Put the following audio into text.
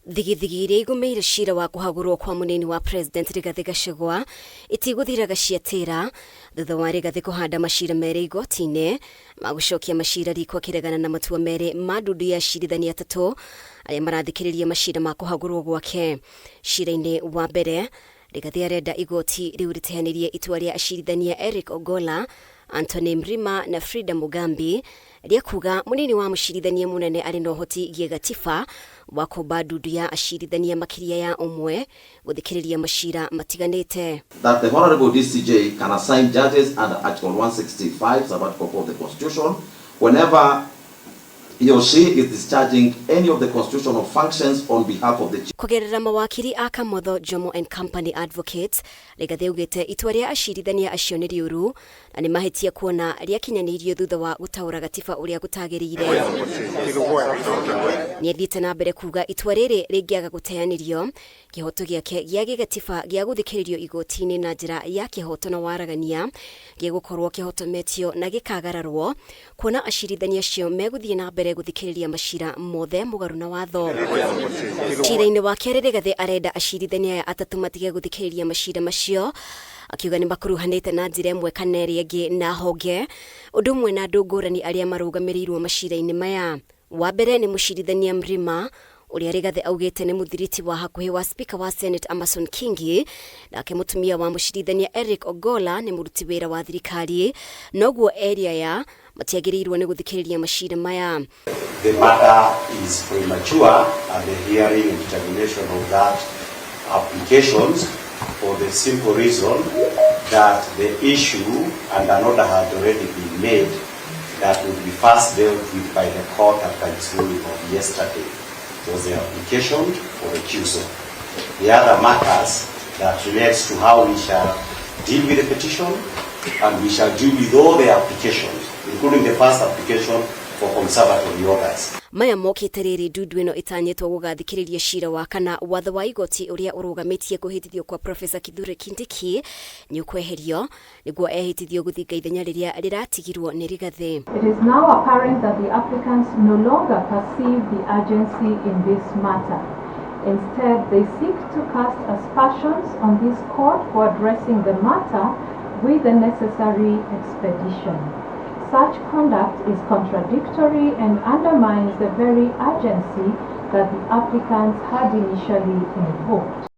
Thigithigi iria igũmĩire cira wa kũhagũrwo kwa mũnini wa President Rigathĩ Gachagua itigũthiraga ciatĩra thutha wa Rigathĩ kũhanda macira merĩ igoti-inĩ ma gũcokia macira riko akĩregana na matua merĩ ma ndundu ya acirithania atatũ arĩa marathikĩrĩria macira ma kũhagũrwo gwake. Cira-inĩ wa mbere, Rigathĩ arenda igoti rĩu rĩteanĩrie itua rĩa acirithania Eric Ogolla, Anthony Mrima na Frida Mugambi rĩa kuga mũnini wa mũcirithania mũnene arĩ na ũhoti gĩgatiba wa kũmba ndundu ya acirithania makĩria ya ũmwe gũthikĩrĩria macira matiganĩte. That the Honorable DCJ can assign judges under Article 165, sub-article 4 of the Constitution, whenever he or she is discharging any of the constitutional functions on behalf of the chief. Kũgerera mawakiri a Kamotho Jomo and Company Advocates, Rigathĩ augĩte itua rĩa acirithania acio nĩ rĩũru na nĩ mahĩtia kuona rĩakinyanĩirio thutha wa gũtaũra gatiba ũrĩa gũtagĩrĩire. Nĩathiĩte na mbere kuga itua rĩrĩ rĩngĩaga gũteanĩrio, kĩhoto gĩake gĩa gĩgatiba gĩa gũthikĩrĩrio igoti-inĩ na njĩra ya kĩhoto na waragania gĩgũkorwo kĩhotometio na gĩkagararwo kuona acirithania acio megũthiĩ na mbere gũthikĩrĩria macira mothe mũgarũ na watho. Cira-inĩ wa kerĩ, Rigathĩ arenda acirithania aya atatũ matige gũthikĩrĩria macira macio, akiuga nĩ makuruhanĩte na njĩra ĩmwe kana ĩrĩa ĩngĩ na honge ũndũ ũmwe na andũ ngũrani arĩa marũgamĩrĩirwo macira-inĩ maya. Wa mbere nĩ mũcirithania Mrima ũrĩa Rigathĩ augĩte nĩ mũthiriti wa hakuhĩ wa Speaker wa Senate Amason Kingi, nake mũtumia wa mũcirithania Eric Ogolla nĩ mũruti wĩra wa thirikari, noguo eri aya matiagĩrĩirwo nĩ gũthikĩrĩria macira maya. The matter is premature at the hearing and determination of that applications for the simple reason that the issue and an order had already been made that would be first dealt with by the court after its ruling of yesterday was the application for recusal. The other matters that relates to how we shall deal with the petition, and we shall deal with all the applications, including the first application for conservatory orders. Maya mokĩte rĩrĩ ndundu ĩno ĩtanyĩtwo gũgathikĩrĩria cira wa kana watho wa igoti ũrĩa ũrũgamĩtie kũhĩtithio kwa Professor Kithure Kindiki nĩ ũkweherio nĩguo ehĩtithio gũthinga ithenya rĩrĩa rĩratigirwo nĩ Rigathĩ. It is now apparent that the applicants no longer perceive the urgency in this matter. Instead, they seek to cast aspersions on this court for addressing the matter with the necessary expedition. Such conduct is contradictory and undermines the very urgency that the applicants had initially invoked.